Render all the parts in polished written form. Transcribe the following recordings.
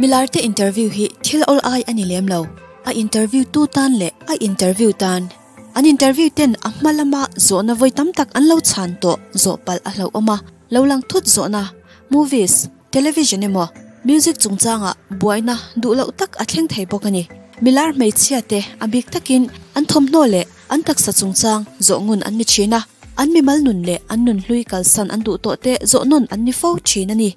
Milarte interview hi thil awl ai a ni lem lo. A interview tu tan leh a interview tan. An interview ten a hma lama zawhna vawi tam tak an lo chhan tawh zawh palh a hlauhawm a, lo lang thut zawhna, movies, television emaw, music chungchangah buaina duh loh tak a thleng thei bawk a ni. Milar hmeichhia te a bik takin an thawmhnaw leh an taksa chungchang zawh ngun an ni thin a, an mimal nun leh an nunhlui kalsan an duh tawh te zawh nawn an ni fo thin a ni.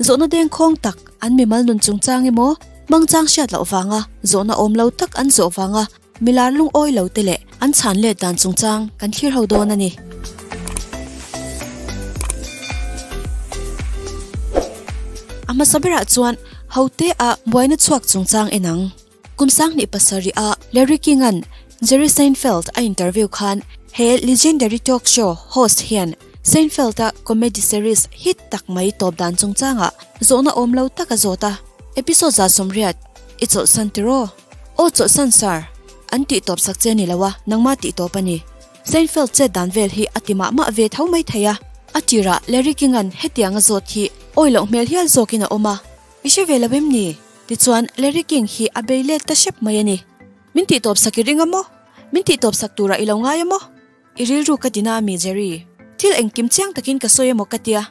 Zawhna dengkhawng tak an mimal nun chungchang emaw, hmangchang hriat loh vanga zawhna awm lo tak an zawh vanga Milar lungawi lo te leh an chhan let dan chungchang kan thlir ho dawn a ni. A hmasa berah chuan hote a buaina chhuak chungchang en ang. Kum sanghnih pasarih a Larry King-a'n Jerry Seinfeld a interview khan he legendary talk show host hian Seinfeld-a comedy series hit tak mai tawp dan chungchangah zawhna awm lo tak a zawt a. Episode 180 i chawlhsan tiraw? Aw chawlhsan sir, an tih tawp sak che ni lo a, nangmah tih tawp a ni. Seinfeld chet dan vel hi a ti mah mah ve tho mai thei a. A tirah Larry King-a'n hetiang a zawt hi awi loh hmel hial zawkin a awm a. I hre ve lo em ni? Tichuan Larry King hi a bei let ta hrep mai a ni. Min tih tawp sak i ring a maw? Min tih tawp sak turah i lo ngai a maw? I rilru ka ti na ami Jerry? Thil engkim chiang takin ka sawi emaw ka tia.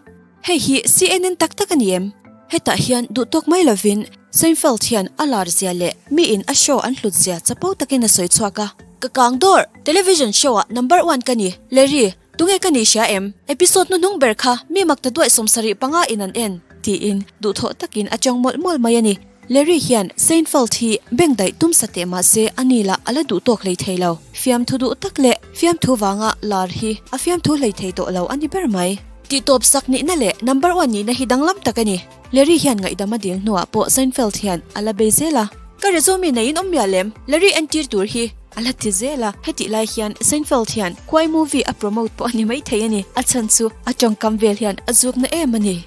Hei hi CNN tak tak a ni em? Hetah hian duh tawk mai lovin Seinfeld hian a lar zia leh miin a show an hlut zia chapo takin a sawi chhuak a. Ka kang dawr! Television show ah number one ka ni. Larry, tunge ka nih hria em? Episode hnuhnung ber kha mi mak ta duaih 75 in an en, tiin duhthawh takin a tawng mawlh mawlh mai a ni. Larry hian Seinfeld hi beng daih tum sa teh mah se a ni lah a la duh tawk hlei thei lo. Fiamthu duh tak leh fiamthu vanga lar hi a fiamthu hlei thei tawh lo a ni ber mai. Tihtawp sak nihna leh number one nihna hi danglam tak a ni. Larry hian ngaihdam a dil hnuah pawh Seinfeld hian a la bei zel a. Ka resume neiin awm mial em? Larry entir tur hi a la ti zel a. Hetih lai hian Seinfeld hian khuai movie a promote pawh a ni maithei a ni. A chhan chu a tawngkam vel hian a zukna em a ni.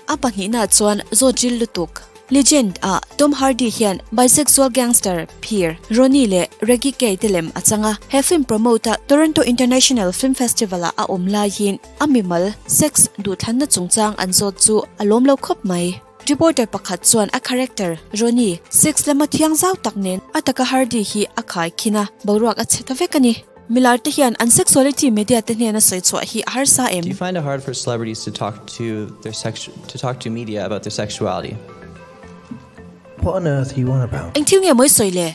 A pahnihna chuan zawt ril lutuk. Legend ah Tom Hardy hian bisexual gangster phir Ronnie leh Reggie Kaye te lem a chang a. He film promote a Toronto International Film Festival ah a awm laiin a mimal sex duhthlanna chungchang an zawt chu a lawm lo khawp mai. Reporter pakhat chuan a character Ronnie sex lama thiang zau tak nen a taka Hardy hi a khai khin a, boruak a chhe ta vek a ni. Milar te hian an sexuality media te hnena sawi chhuah hi a harsa em? Do you find it hard for celebrities to talk to their sex to talk to media about their sexuality? What on earth are you on about? Eng thil nge mawi sawi le?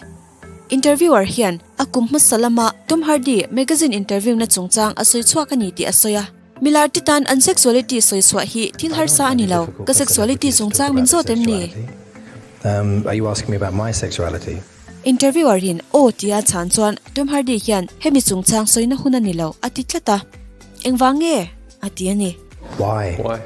Interviewer hian a kum hmasa lama Tom Hardy magazine interview na chungchang a sawi chhuak a ni tih a sawi a. Milar te tan an sexuality sawi chhuah hi thil I don't harsa a find ni it lo. difficult Ka for sexuality celebrities to talk chungchang min about their zawt em ni? sexuality. Um, are you asking me about my sexuality? Interviewer in aw tia chhan chuan Tom Hardy hian hemi chungchang sawina hun a ni lo a ti tlat a. Engvang nge? a ti a ni. Why? Why?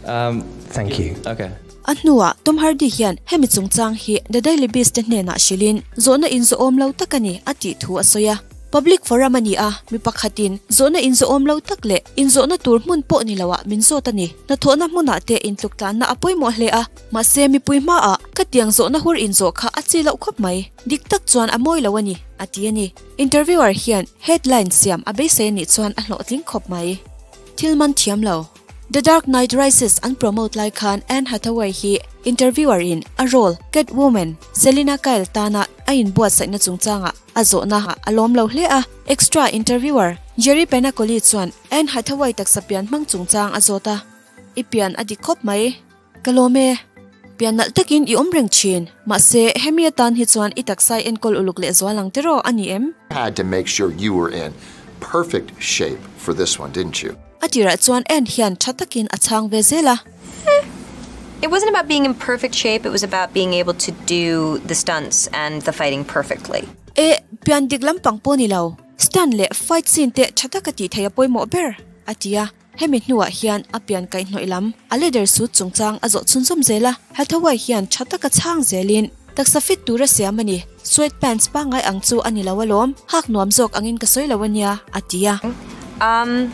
Um, Thank you. Okay. A hnuah Tom Hardy hian hemi chungchang hi The Daily Beast te hnenah hrilhin zawhna inzawhawm lo tak a ni a tih thu a sawi a. Public forum a ni a, mi pakhatin zawhna inzawhawm lo tak leh inzawhna tur hmun pawh ni loah min zawt a ni. Hnathawhna hmunah te intluktlanna a pawimawh hle a. Mahse, mipui hmaah ka tiang zawhna hur inzawh kha a chi loh khawp mai. Dik tak chuan a mawi lo a ni, a ti a ni. Interviewer hian headline siam a beisei a nih chuan a hlawhtling khawp mai. Thil man thiam lo. The Dark Knight Rises an promote lai khan Anne Hathaway hi interviewer in a role Catwoman, Selina Kyle tana a inbuatsaihna chungchangah a zawhna a lawm lo hle a. Extra interviewer Jerry Penacoli chuan Anne Hathaway taksa pian hmang chungchang a zawt a. I pian a dik khawp mai. Ka lawm e. Pian nalh takin i awm reng thin. Mahse, hemi atan hi chuan i taksai enkawl uluk leh zual ang tiraw a ni em? Had to make sure you were in perfect shape for this one, didn't you? A tirah chuan Anne hian tha takin a chhang ve zel a. It wasn't about being in perfect shape, it was about being able to do the stunts and the fighting perfectly. E, pian dik lampang pawh ni lo. Stunt leh fight scene te tha taka tih theih a pawimawh ber, a ti a. Hemi hnuah hian a pian kaihhnawih lam a leather suit chungchang a zawh chhunzawm zel a, Hathaway hian tha taka chhang zelin taksa fit tura siam a ni. Sweat pants pangngai ang chu a ni lo alawm, hak nuam zawk angin ka sawi lo a nia, a ti a. Um,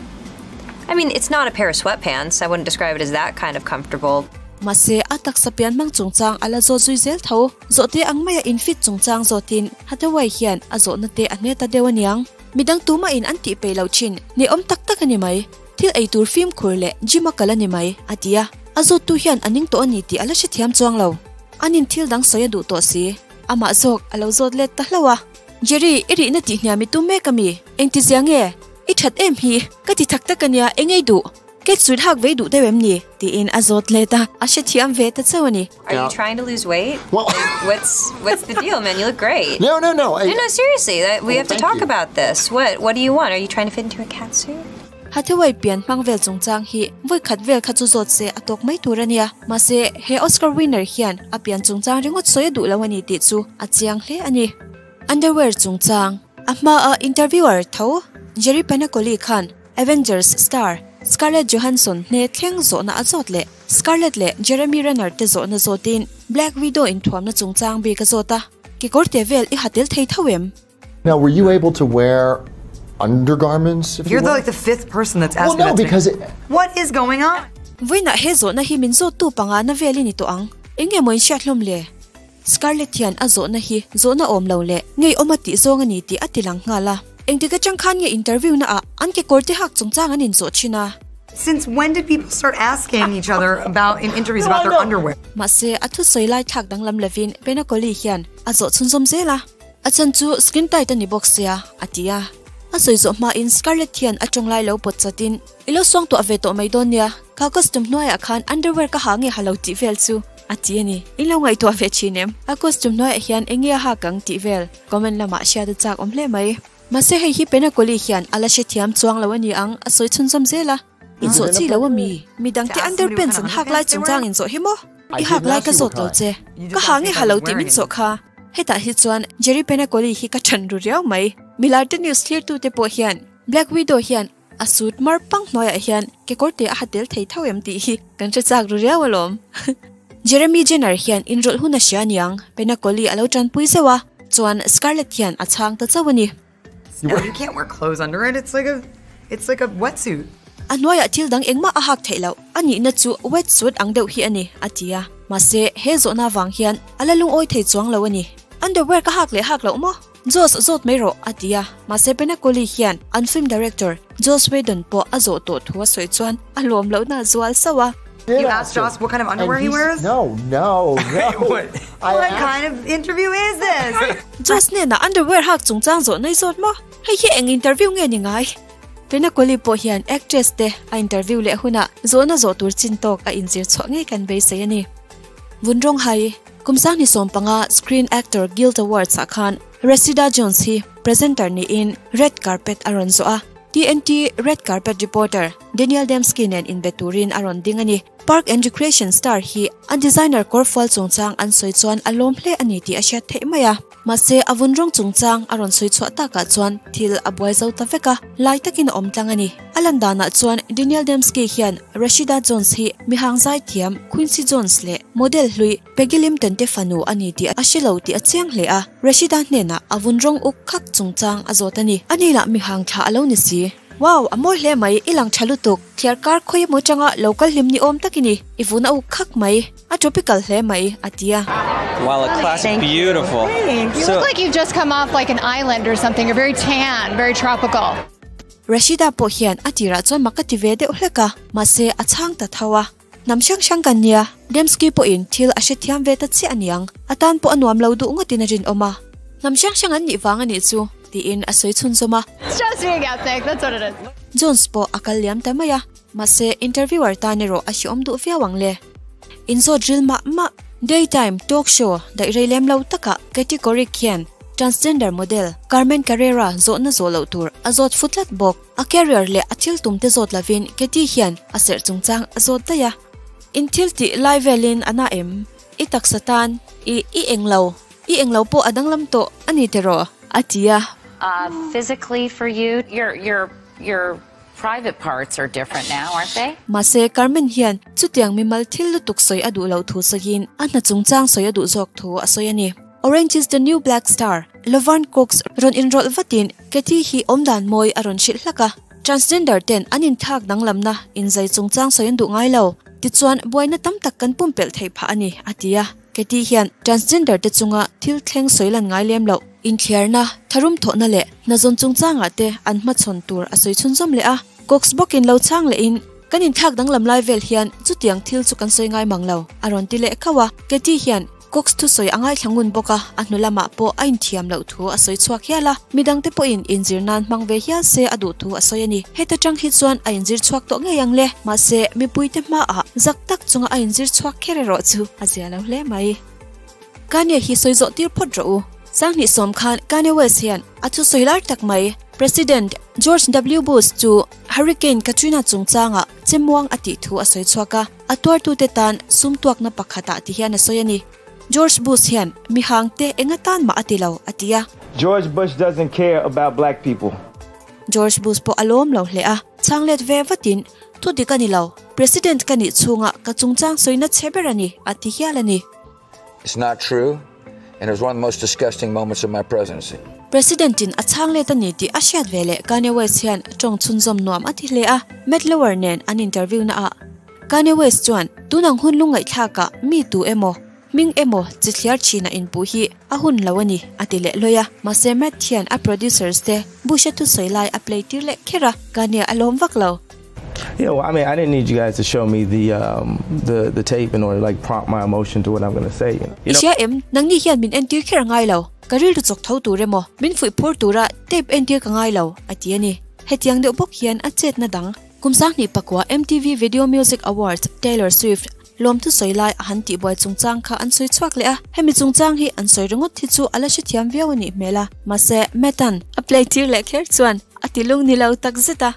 I mean, it's not a pair of sweatpants, I wouldn't describe it as that kind of comfortable. Mahse, a taksa pian hmang chungchang a la zawt zui zel tho. Zawhte ang maia infit chungchang zawtin Hathaway hian a zawhna te a hne ta deuh aniang. Midang tumahin an tih peih loh thin, ni awm tak tak a ni mai. Thil ei tur fimkhur leh gym a kal a ni mai, a ti a. A zawt tu hian a ning tawh a ni tih a la hrethiam chuang lo. Anin thil dang sawi a duh tawh si. Amah zawk a lo zawt let ta hlauh a. Jerry, i rihna tih hniam i tum mek a mi? Engtizia nge? I that em hi? Ka ti tak tak a nia, eng ei duh? Cat suit hak vei duh deuh em ni? Tiin a zawt let a, a hrethiam ve ta chauh a ni. Are you trying to lose weight? Well, what's what's the deal, man? You look great. No, no, no. I, no, no, seriously. That, we Well, have to thank talk you. about this. What what do you want? Are you trying to fit into a cat suit? Hathaway pian hmang vel chungchang hi vawi khat vel kha chu zawt se a tawk mai tur a nia. Mahse, he Oscar winner hian a pian chungchang ringawt sawi a duh lo a ni tih chu a chiang hle a ni. Underwear chungchang a hmaa interviewer tho Jerry Penacoli khan Avengers star Scarlett Johansson hne thleng zawhna a zawt leh Scarlett leh Jeremy Renner te zawhna zawtin Black Widow inthuamna chungchang bik a zawt a, kekawr te vel i ha tel thei tho em? Now, were you able to wear undergarments? If You're you the, will? like the fifth person that's Well, asking no, that to me. because it, What is going on? Vawiinah he zawhna hi min zawttu panga na vel i ni tawh ang. Eng nge maw in hriat hlawm le? Scarlett hian a zawhna hi zawhna awm lo leh ngei awm a tih zawng a ni tih a ti lang nghal a. Engtik atang khan nge interview na ah an kekawr te hak chungchang an inzawh thin a? Since when did people start asking each other about in interviews about their underwear? Mahse, a thusawi lai thlak danglam lovin Penacoli hian a zawh chhunzawm zel a. A chhan chu skin tight a ni bawk sia, a ti a. A sawi zawh hmain Scarlett hian a tawng lai lo pawt chatin, I lo suang tuah ve tawh mai dawn nia, kha costume hnuaiah khan underwear ka ha nge ha lo tih vel chu, a ti a ni. In lo ngaihtuah ve thin em? A costume hnuaiah hian eng nge a hak ang tih vel comment lamah hriat a chak awm hle mai. Mahse hei hi Penacoli hian a la hrethiam chuang lo a ni ang, a sawi chhunzawm zel a. Inzawh chi lo a mi? Midangte underpants an hak lai chungchang inzawh hi maw? I hak lai ka zawt lo che. Ka ha nge ha lo tih min zawh kha. Hetah hi chuan Jerry Penacoli hi ka than ru riau mai. Milarte news thlirtute pawh hian Black Widow hian a suit mar pang hnuaiah hian kekawr te a ha tel thei tho em tih hi kan hre chak ru riau alawm. Jeremy Jenner hian inrawlh hun a hria aniang, Penacoli a lo tanpui zeuh a, chuan Scarlett hian a chhang ta chauh a ni. No, you can't wear clothes under it, it's like a it's like a wetsuit. A hnuaiah thil dang engmah a hak theih loh, a nihna chu wetsuit ang deuh hi a ni, a ti a. Mahse, he zawhna avang hian a la lungawi thei chuang lo a ni. Underwear ka hak leh hak loh maw? Joss zawt mai rawh, a ti a. Mahse Penacoli hian an film director Joss Whedon pawh a zawh tawh thu a sawi chuan a lawm lohna a zual sauh a. You asked Joss what kind of underwear he wears? No, no, no. What kind of interview is this? Joss hnenah underwear hak chungchang zawh nai zawt maw? Hei hi eng interview nge ni ngai? Penacoli pawh hian actress te a interview leh hunah zawhna zawh tur chin tawk a inzir chhuah ngei kan beisei a ni. Vun rawng hai, Kum sang ni 15 Screen Actor Guild Awards ah khan Rashida Jones hi presenter niin red carpet a rawn zawh a. TNT red carpet reporter Daniel Demsky nen inbe turin a rawn ding a ni. Park and Recreation star hi a designer kawrfual chungchang an sawi chuan a lawm hle a ni tih a hriat theih mai a. Mahse, a vun rawng chungchang a rawn sawi chhuah takah chuan thil a buai zo ta vek a, lai takin a awm tlang a ni. A lan danah chuan Daniel Demsky hian Rashida Jones hi mihang zaithiam Quincy Jones leh model hlui Peggy Limton te fanu a ni tih a hre lo tih a chiang hle a, Rashida hnenah a vun rawng uk khak chungchang a zawt a ni. Ani lah mihang thla a lo ni si. Wow, a mawi hle mai, i lang tha lutuk. Thliar kar khawi emaw atanga lo kal hlim ni awm tak i ni, i vun a uk khak mai. A tropical hle mai, a ti a. While a classic beautiful. You look like you've just come off like an island or something, you're very tan, very tropical. Rashida pawh hian a tirah chuan mak a ti ve deuh hlek a, mahse a chhang ta tho a. Hnam hrang hrang kan nia, Demsky pawhin thil a hrethiam ve ta chiah aniang, a tan pawh a nuam lo duh ngawtin a rinawm a. Hnam hrang hrang an nih vang a nih chu, tiin a sawi chhunzawm a. It's just being ethnic, that's what it is. Jones pawh a kal liam ta mai a. Mahse, interviewer tan erawh a hreawm duh viau ang le. Inzawt ril mah mah. Daytime talk show daih rei lem lo takah Katy Couric hian transgender model Carmen Carrera zawhna zawh loh tur a zawt fu tlat bawk. A career leh a thil tum te zawt lovin Katy hian a serh chungchang a zawt daih a. In thil tih lai velin a na em? I taksa tan i i englo, i englo pawh a danglam tawh a ni tiraw? A ti a. Physically for you, your your your Private parts are different now, aren't they? Mahse, Carmen hian chutiang mimal thil lutuk sawi a duh loh thu sawiin a hna chungchang sawi a duh zawk thu a sawi a ni. Orange is the New Black star Laverne Cox rawn inrawlh vatin Kathy hi awmdan mawi a rawn hrilh hlak a. Transgender ten an inthlak danglamna inzai chungchang sawi an duh ngai lo. Tichuan, buaina tam tak kan pumpelh theih phah a ni, a ti a. Keti hian transgender te chunga thil thleng sawi lan ngai lem loh, inthliarna, tharum thawhna leh hnazawn chungchangah te an hmachhawn tur a sawi chhunzawm leh a. Cox bawkin lo chhang lehin Kan inthlak danglam lai vel hian chutiang thil chu kan sawi ngai mang lo, a rawn ti leh khauh a. Katie hian Cox thusawi a ngaithla ngun bawk a, a hnu lamah pawh a inthiam loh thu a sawi chhuak hial a, midangte pawhin inzir nan hmang ve hial se a duh thu a sawi a ni. Heta tang hi chuan a inzir chhuak tawh ngei ang le, mahse mipuite hmaah zak tak chunga a inzir chhuak kher erawh chu a zia lo hle mai. Kanye hi sawi zawh tir phawt rawh u. Sanghnih sawm khan Kanye West hian a thusawi lar tak mai, President George W Bush chu Hurricane Katrina chungchangah chemuang a tih thu a sawi chhuak a. A tuartute tan sum tuakna pakhatah ti hian a sawi a ni. George Bush hian mihangte eng atan mah a ti lo, a ti a. George Bush doesn't care about black people. George Bush pawh a lawm lo hle a, chhang let ve vatin, Thu dik a ni lo, President ka nih chhunga ka chungchang sawina chhe ber a ni, a ti hial a ni. It's not true and it was one of the most disgusting moments of my presidency. President in a chhang let a ni tih a hriat ve leh Kanye West hian tawng chhunzawm nuam a ti hle a, Matt Lauer nen an interview na ah Kanye West chuan tun ang hun lungngaihthlak ah mi tu emaw, hming emaw chi thliar thin a inpuh hi a hun lo a ni a ti leh lawi a, mahse Matt hian a producers te Bush a thusawi lai a play tir leh kher a, Kanye a lawm vak lo. You know, I mean, I didn't need you guys to show me the um, the the tape in order to like prompt my emotion to what I'm gonna say. You know? I hria em, nangni hian min entir kher a ngai lo. Ka rilru chawk tho tur emaw, min fuih phur tura tape entir ka ngai lo, a ti a ni. Hetiang deuh bawk hian a chetna dang. Kum sanghnih pakua MTV Video Music Awards Taylor Swift lawmthu sawi lai a han tihbuai chungchang kha an sawi chhuak leh a, hemi chungchang hi an sawi ringawt hi chu a la hrethiam viau a nih hmel a, mahse Matt-a'n a play tir leh kher chuan a ti lung ni lo tak zet a.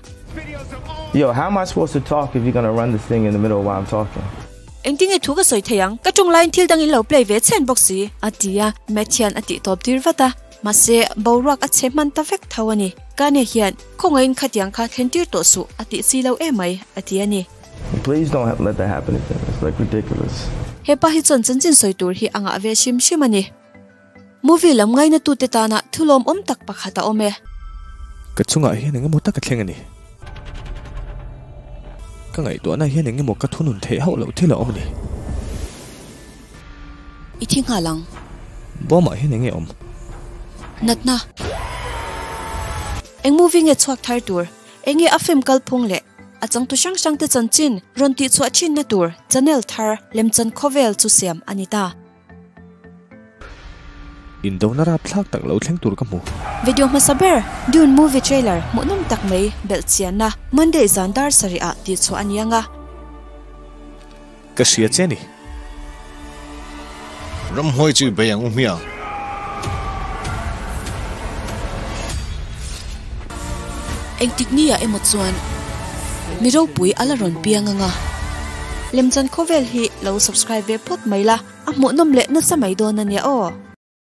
Yo, how am I supposed to talk if you're gonna run this thing in the middle while I'm talking? Engtinge thu ka sawi thei ang? Ka ṭawng laiin thil dang in lo play ve chhen bawk si, a ti a, Matt hian a tih tawp tir vat a. Mahse, boruak a chhe hman ta vek tho a ni. Kanye hian, Khawngaihin khatiang kha thlen tir tawh suh, a tih chi lo emai, a ti a ni. Please don't let that happen again, it's like ridiculous. He pa hi chuan chanchin sawi tur hi a ngah ve hrim hrim a ni. Movie lam ngainatute tana thulawm awm tak pakhat a awm e. Ka chungah hian engemaw tak a thleng a ni. Ka ngaihtuahna hian engemaw ka thunun theih hauh loh thil a awm a ni. I thi nghal ang. Bawmah hian enge awm? Natna. Eng movie nge chhuak thar tur? Enge a film kalphung leh a changtu hrang hrang te chanchin rawn tihchhuah thinna tur channel thar lemchan khawvel chu siam a ni ta. Indona rapthlak tak lo thleng tur ka hmu. Video hmasa ber, Dune movie trailer hmuhnawm tak mai belh chianna Monday zan dar sarih ah tihchhuah a ni ang a. Ka hria che ni. Ramhuai chu i bei ang u hmiang. Engtik ni ah emaw chuan mi ropui a la rawn piang ang a. Lemchan khawvel hi lo subscribe ve phawt mai la, a hmuhnawm leh nasa mai dawn a nia aw.